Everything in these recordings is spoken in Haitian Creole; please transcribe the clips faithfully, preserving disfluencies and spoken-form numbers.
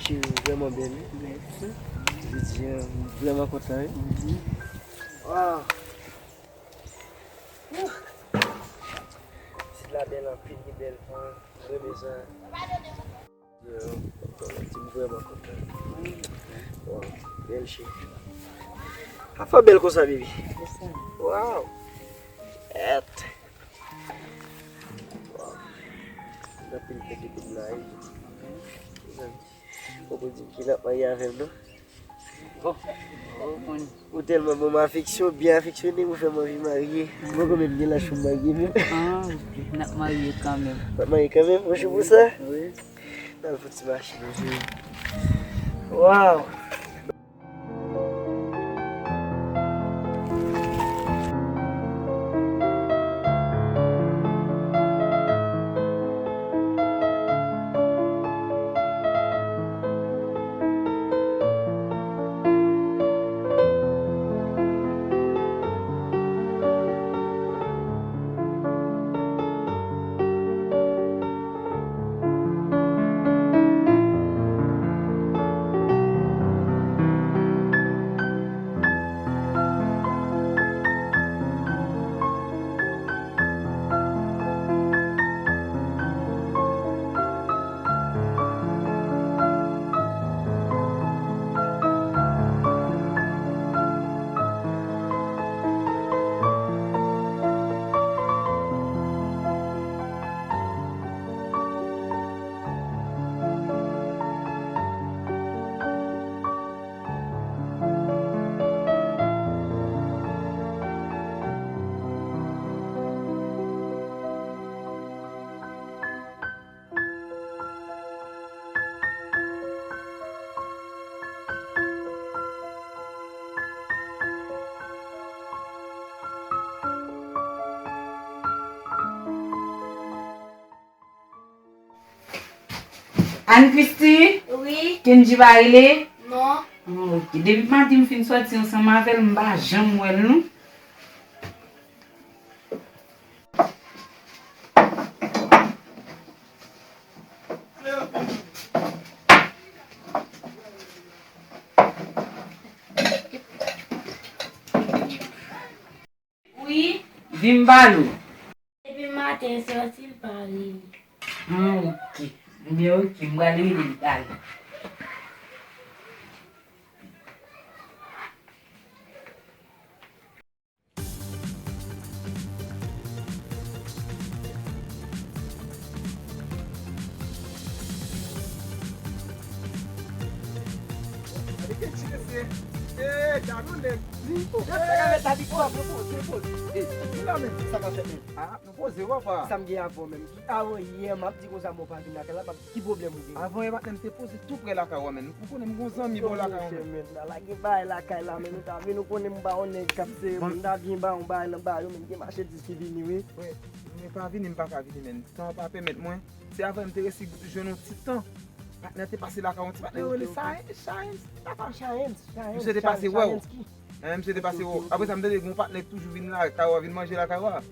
Li vrèman bèl, wi. Mèsi. Jodi a, m vrèman kontan, wi. Mhm. Waw! Sit la bèl anpil, li bèl, m renmen sa. Yo, m vrèman kontan. Waw, bèl cheri. Afè w bèl konsa, baby. Waw. Èt. Waw. Anpil tèt epi m la, wi. Poko di m ki n ap marye avè m, non. Bon, ou konn. Ou tèlman bon, m afeksyon, byen afeksyone, ou fè m anvi marye. M poko menm gen laj pou m marye menm. Ah, n ap marye kanmenm. N ap marye kanmenm, ou cho pou sa? Wi. N al fè ti mache. Waw! Ann Christie? Wi. Kenji pa rele? Non. Oh, ok. Depi maten m fin sòti ansanm avè l, m pa janm wè l, non. Wi. Vin m pale w. Depi maten sòti l pa rele. Ah, ok. Ebyen, ok. M pral rele l talè. Gade kèt ti mesye. Eh, Dano nèg. Li, oh, sa ka fè sa, li pwòp, li pwòp, li pwòp. Eh, li la menm, sa ka fè menm. Ah, nou poze, papa. Sa m gen avè w menm? Avan yè, m ap di konsa, mwen pa vin lakay la, m ap di ki pwoblèm ou gen? Avan yè, patnè, m te poze tou prè lakay ou a, menn. Ou konnen m gon zanmi bò lakay ou, menn. Monchè, menn, ala gen bagay lakay la, menn. Ou ta vin, ou konnen m pa yon nèg k ap sere moun. M ta vin ba yon bagay nan ba yo, menn, gen machandiz ki vini, wi. Wi, men pa vini, m pa ka vini, menn. Tan an pa pèmèt mwen. Se avan yè m te resi jwenn yon ti tan. Patnè te pase lakay yon ti patnè yo rele Chayens, Chayens. Lakay Chayens, Chayens. Misye te pase wè w. Chayens ki? Eh, misye te pase wè w. Apre sa, m tande gon patnè k toujou vin lakay ou a, vin manje lakay ou a.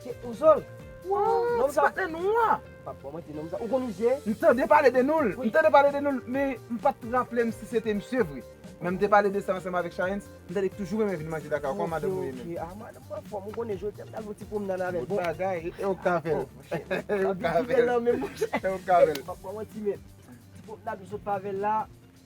Tet mozòl. Ti patnè nou an. Pa, pa manti, non, sa. Ou konn misye? M tande pale de nou l. M tande pale de nou l, men m pa t raple m si se te misye vre. Men m te pale de sa ansanm avèk Chayens. M tande k toujou renmen vin manje lakay ou, kòman madanm ou ye menm? Ok, ok. Ah, madanm mwen anfòm, ou konnen jodi a m t al fè yon ti pwomnad avè l. Bon bagay, e ou k avè l. Oh, monchè. E ou k avè l. Ou byen fidèl nan men, monchè. E ou k avè l. Pa, pa manti, men. Ti pwomnad m sot pa avè l la,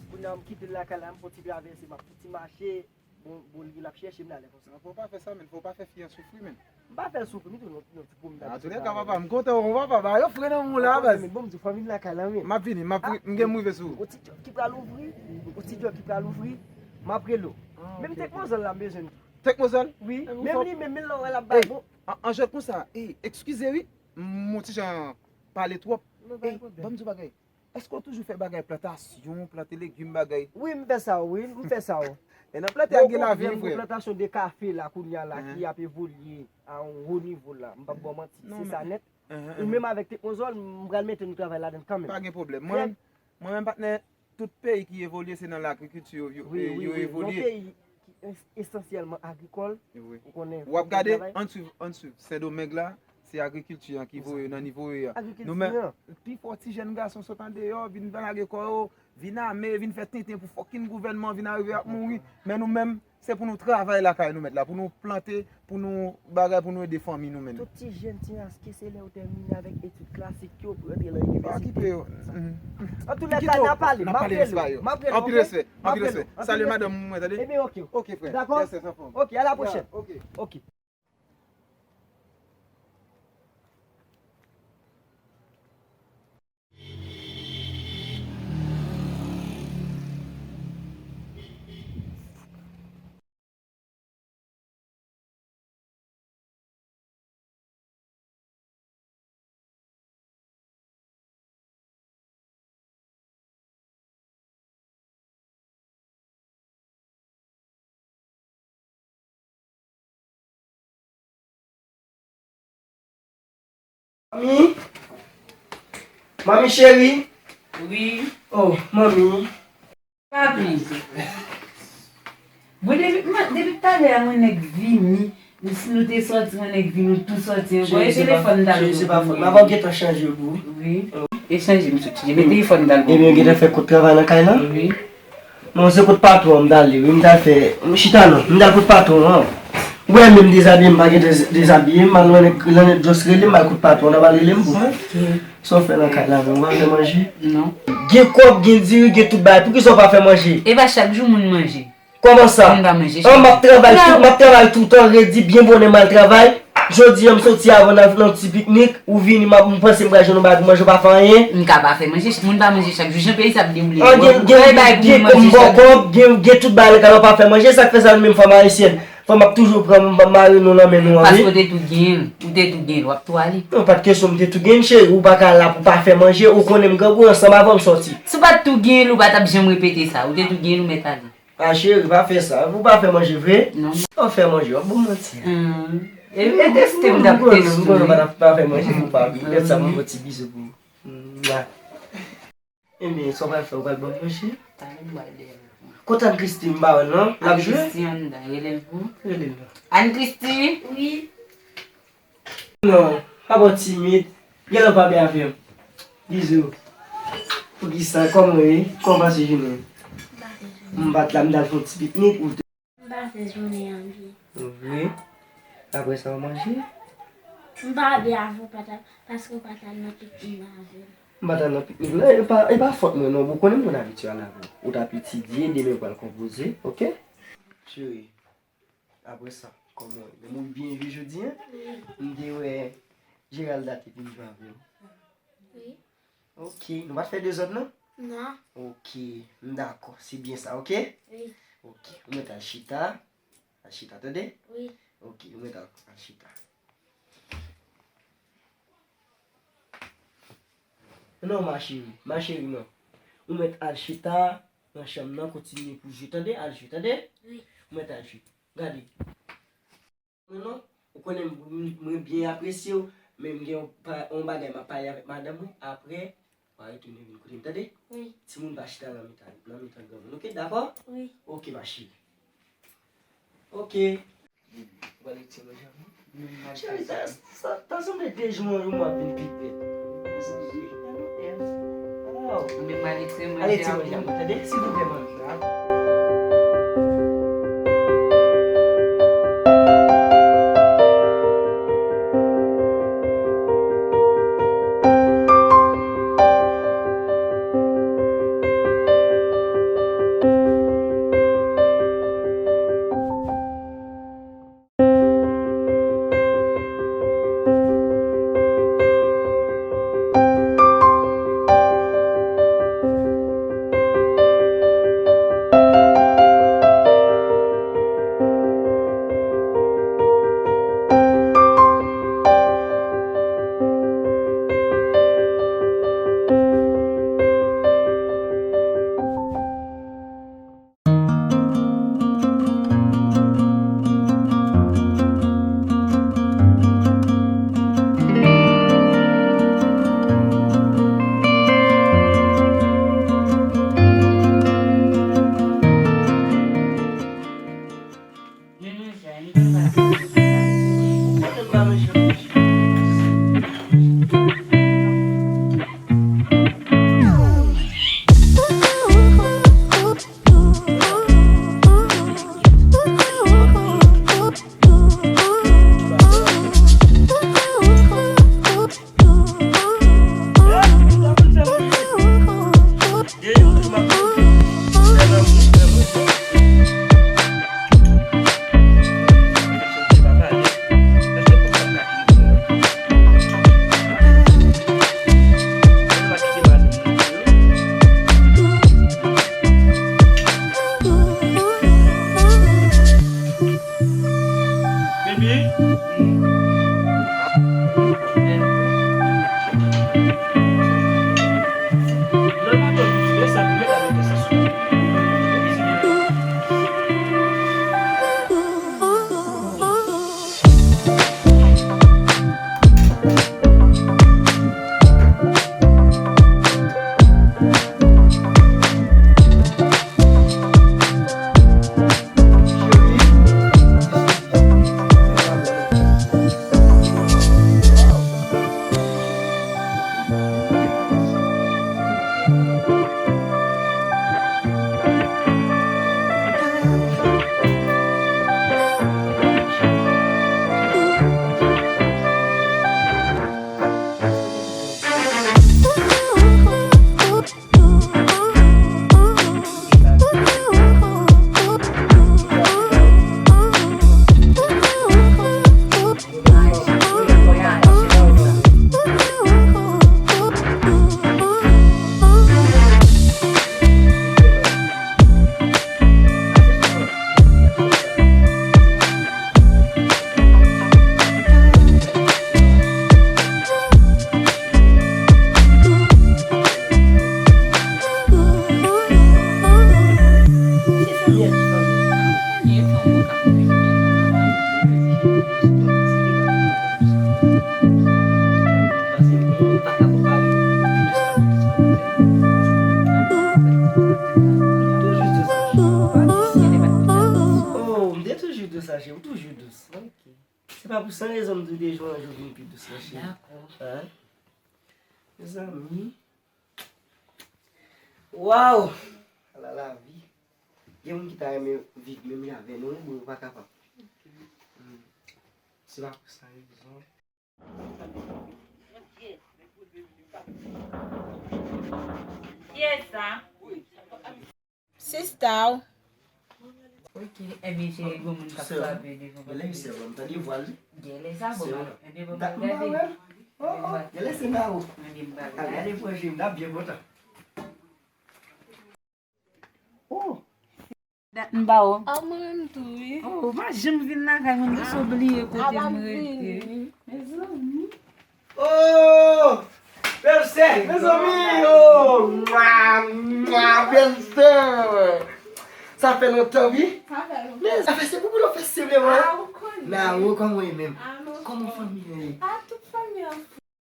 kounye a m kite l lakay la, m fè yon ti travèse, m ap fè yon ti mache, bon, bon, li l ap chèche m la, lè konsa. Non, fò w pa fè sa, menn. Fò w pa fè fi an soufri, menn. M pa fè l soufri, m tou, non, non, ti pwomnad. An tou lè ka, papa, m kontan w, papa. Ba yo fre nan men w la, baz. Bon, m di w, fò m vin lakay la, men. M ap vini, m ap, m gen m rive sou ou. Yon ti djòb ki pral ouvri, yon ti djòb ki pral ouvri, m ap rele w. Ah, ok, ok. Menm tek manzèl la, m bezwen l tou. Tek manzèl? Wi, menm li, menm li, lè w wè l ap bay bon. An, an jwèt konsa, e, ekskize wi, m on ti jan pale twòp. Non, pa gen pwoblèm. Ban m di w bagay. Èske w toujou fè bagay plantasyon, plante legim, bagay? Wi, m fè sa, wi, m fè sa, wi. E nan plante a gen lavi vre. Bon, plantasyon de kafe la, kounye a la, ki ap evolye a yon wo nivo la. M p ap ba w manti, se sa nèt. Ou menm avèk tek mozòl, m pral mete nou travay ladan l kanmenm. Pa gen pwoblèm. Mwen menm, mwen menm, patnè, tout peyi ki evolye, se nan lagrikilti yo, yo, yo evolye. Wi, wi, wi. Yon peyi ki es-, esansyèlman agrikòl, ou konnen. W ap gade, ann swiv, ann swiv. Sendomeng la, Se agrikilti an ki voye yo nan nivo yo a. Nou menm, pi fò ti jèn gason sot andeyò, vin lage kò yo, vin ame, vin fè tenten pou fucking gouvènman vin arive ap mouri. Men nou menm, se pou nou travay lakay nou mèt la, pou nou plante, pou nou bagay, pou nou ede fanmi nou menm. Tout ti jèn ti maske se lè yo tèmine avèk etid klasik yo pou yo antre nan inivèsite. Pa kipe yo. Antoulèka, n a pale, m ap rele w, m ap rele w, ok? Anpil respè, anpil respè. Salye madanm mwen, tande? Ebyen, ok. Ok, frè. Dakò? Yes, yes, anfòm. Ok, à la prochaine. Ok. Ok. Manmi? Manmi cheri? Wi. Oh, manmi. Papi. Bon, depi, mwen, depi talè a, mwen nèk vini. Si nou te sòti, mwen nèk vini, nou tou sòti ankò. E telefòn m t al. Cheri, se pa fòt mwen. Avan w gentan chanje pou ou. Wi. E chanje m sot chanje. Men telefòn m t al pou ou. Ebyen, gentan fè kout travay nan kay la? Wi. Non, se kot patwon an m t al li, wi, m t al fè, m chita non, m t al kot patwon an. Ou wè menm dezabiye m pa gen dez-, dezabiye m, m al nan nèg, nan nèg just rele m, m al kot patwon an, l ap al rele m pou. Ok. Sa w fè nan kay la menm, ou pa fè manje? Non. Gen kòb, gen diri, gen tout bagay, poukisa w pa fè manje? E pa chak jou moun manje. Kòman sa? Moun pa manje chak jou. An, m ap travay tout, m ap travay toutan, redi byen bonè m al travay. Jodi a m soti avan n al nan ti piknik, ou vini, m ap, m panse m pral jwenn yon bagay pou manje, ou pa fè anyen. M ka pa fè manje, moun pa manje chak jou. Jan peyi sa ap dewoule. An, gen, gen, gen kòb, gen, gen tout bagay nan kay la, ou pa fè manje, sa k fè sa nou menm fanm ayisyèn. Fanm ap toujou pran mari nou nan men nou an, wi. Paske w te tou genyen l, ou te tou genyen l, w ap tou ale. Non, pa t kesyon m te tou genyen l, cheri, ou pa ka la pou w pa fè manje, ou konnen m grangou, ansanm avan m sòti. Si w pa t tou genyen l, ou pa t ap janm repete sa, ou te tou genyen l, ou mèt ale. A cheri, pa fè sa. Ou pa fè manje vre? Non. Ou fè manje, w ap ban m manti a. Hmm. E, e teste m t ap teste w, wi. M konnen w pa t ap pa fè manje pou pa ri. Gad sa, mwen fè ti bizou pou ou. Mwa. Ebyen, sa w pral fè, ou pral ban m manje? Talè m pral dèyè l. Kote Ann Christie, m pa wè l non. L ap jwe? Ann Christie anndan, rele l pou. Rele l non. Ann Christie? Wi. Non, pa bon timid. Genlè w pa byen avè m. Bizou. Poukisa? Kòman w ye? Kòman w pase jounen an? M pa t la, m t al fè yon ti piknik ou te. M pase jounen an byen. Vre? Apre sa, w manje? M pa byen avè w, pa t al, paske w pa t al nan piknik avè m. M pa t al nan piknik la, e pa, e pa fòt mwen non, ou konnen m konn abitye al avè w. Ou t ap etidye, demen w pral konpoze, oke? Cheri. Apre sa, kòman w ye? Ou byen jwe jodi a? Wi. M te wè Geralda te vin jwe avè w. Wi. Ok, nou pa t fè dezòd non? Non. Ok, m dakò, se byen sa, ok? Wi. Ok, ou mèt al chita. Al chita, tande? Wi. Ok, ou mèt al, al chita. Non, ma chérie, ma chérie, non. Ou mèt al chita nan chanm nan, kontinye pou jwe, tande? Al jwe, tande? Wi. Ou mèt al jwe. Gade. Non, non. Ou konnen m, m, mwen byen apresye w, men m gen yon pa, yon bagay m ap pale avèk madanm mwen, apre, w a retounen vin kote m, tande? Wi. Timoun pa chita nan mitan, nan mitan granmoun, ok? Dakò? Wi. Ok, ma chérie. Ok. Ou pral retire manje a pou mwen? Cheri, sa, sa, ta sanble de jou an jou m ap vin pi bèl. Sa pi bèl. Waw. Mwen pral retire manje a pou mwen. Ale retire manje a pou mwen, tande? Silvouplè, manmi. Pa pou san rezon m di w de jou an jou vin pi dous, monchè. Dakò. Hein? Mezanmi. Waw! Ala lavi. Gen moun ki ta renmen viv menm jan avè nou, wi, men yo pa kapab. Hmm. Se pa pou sa rezon. Kiyès sa? Sista w. Ok, ebyen, se granmoun k ap frape devan pòt. Lè misye ap tande vwa l. Genlè sa bon, ebyen, bon, m pral gade. Oh, oh, genlè se Nao. Ebyen, m pral gade. Gade pwojè m, n ap byen kontan. Oh. Dat m pa wè w. Ah, mwen menm tou, wi. Oh, m pa janm vin lakay mwen, m jis obliye kote m rete. Mezanmi. Oh! Bèlsè, mezanmi! Oh! Mwa, mwa, bèlsè! Sa fè lontan, wi. Sa fè lontan. Men, sa fè se pou nou fè senpleman. Ah, ou konnen. Nao, kòman w ye menm? Ah, mwen. Kòman fanmi an ye? Ah, tout fanmi an.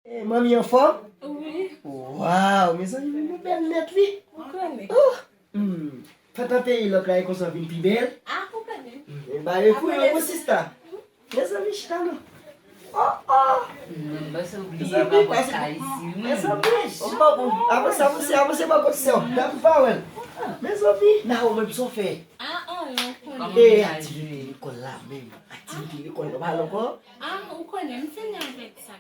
Eh, manmi anfòm? Wi. Waw, mezanmi, nou bèl nèt, wi. Ou konnen. Oh! Hmm. Fèt an peyi lòt la, e konsa vin pi bèl. Ah, ou konnen. Hmm. E ba, e pou yo, pou sista. Mezanmi, chita non. Oh, oh. Mwen, mwen se oubliye pa bò sa isi, wi. Mezanmi, oh, bon, avanse, avanse, avanse, pa kot sè w. Dam pa wè l. Mezanmi, Nao, menm sa w fè. Ah, ah, non, ou konnen. E aktivite lekòl la menm. Aktivite lekòl la, pa al ankò? Ah, ou konnen, m fini avèk sa.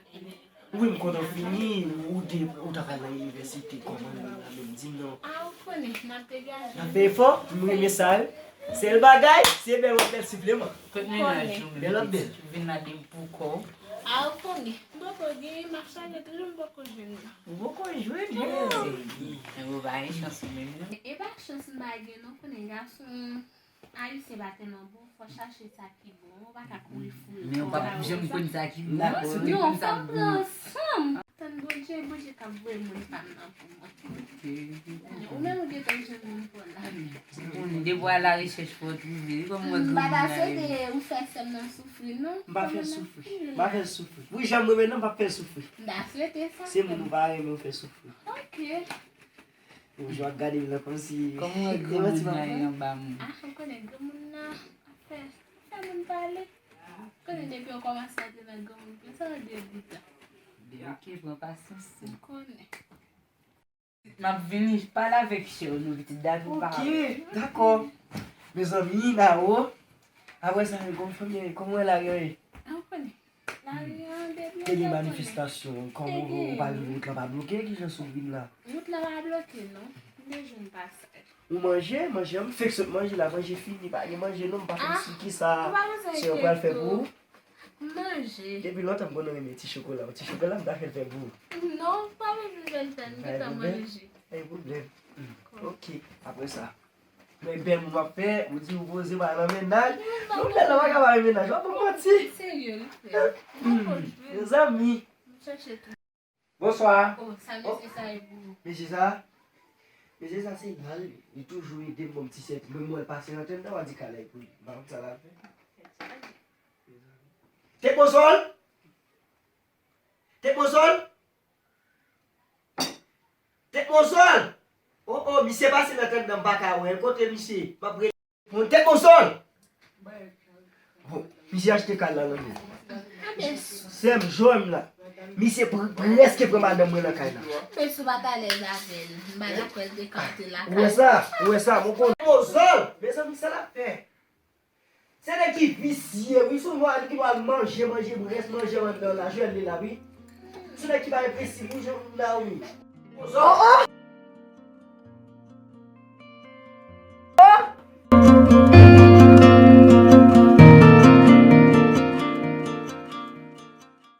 Wi, m kontan fini, ou de, ou ta pral nan inivèsite, kòman nou la menm, di m non. Ah, ou konnen, n ap degaje. N ap fè efò, m renmen sa, wi. Sèl bagay, se bèl w ap bèl sipleman. Kot mennaj ou menm, pitit? Bèl w ap bèl. Ou vin la depi pou kò w. Ah, ou konnen, m poko gen, m ap chache toujou, m poko jwenn nan. Ou poko jwenn? Non. Ebyen, ou pa gen chans ou menm, non. E pa chans m pa gen, non, konnen gason. Ayisyen pa tèlman bon, fò chache sa ki bon, ou pa ka kouri fou. Men ou p ap janm konn sa ki bon, si w te konn sa k bon. Non, fò pran san m. Tann Bondye, Bondye k ap voye moun pa m nan pou mwen. Ou menm ou gentan jwenn moun pa w la. Depi w a la rechèch fò w twouve, wi, kòm w wè granmoun nan. M pa ta swete ou fè sè m nan soufri, non. M pa fè soufri. M pa fè soufri. Wi, jan m renmen nan, m p ap fè soufri. M ta swete sa. Se moun ou pa renmen ou fè soufri. Ok. Ou jwe ap gade l la kòmsi. Kòman w wè granmoun nan ye anba moun? Ah, ou konnen granmoun nan ap fè, fè moun pale. Konnen depi w kòmanse antre nan granmoun, pran sa nan degoutan. Ok, pran pasyans. Ou konnen. M ap vini pale avèk chè w, non, pitit, dat ou pa. Ok, dakò. Mezanmi, Nao. Apre sa, kòman fanmi an ye? Kòman w wè lari an ye? Ah, ou konnen. Te gen manifestasyon, kòman ou pa rive, wout lan pa bloke, kijan sou vin la? Wout lan pa bloke, non. M te jwenn pasaj. Ou manje, manje an, m fèk sot manje la, manje fini, pa gen manje non, m pa konn si kisa sè w pral fè pou ou. Manje. Depi lontan m konn renmen ti chokola, ti chokola m ta fè l fè pou ou. Non, pa bezwen fè l fè, m gentan manje. Pa gen pwoblèm. Ok, apre sa. Men bèl moun w ap fè, ou di ou poze pa nan mennaj. Non, bèl la pa ka pa gen mennaj, w ap ban m manti. Serye, li fè. Mezanmi. M chèche tou. Bonswa. Oh, sa mesye sa ye pou ou? Mesye sa? Mesye sa se nal, li toujou ede m ban m ti sèvis. Mwen, mwen pase nan tèt mwen, w a di kalay pou li. M pa konn sa l ap fè. Te bonsòl? Te bonsòl? Tèt mozòl! Oh, oh, misye pase nan tèt nan m pa ka wè l. Kote misye? M ap rele moun tèt mozòl! Bon, misye achte kal la nan men. Sè m, jwenn m la. Misye pr- prèske pran madanm mwen nan kay la. Men si w pa t alèz avè l, m pa t ap wè l te ka antre lakay. Ou wè sa? Ou wè sa? Mwen konnen. Tèt mozòl! Mezanmi, sa l ap fè? Se nèg ki visye, wi, se yon nèg ki pral manje, manje, rès manje anndan la, jwenn li la, wi. Se nèg ki pa enpresib, wi, jan Naomi. Oh, oh,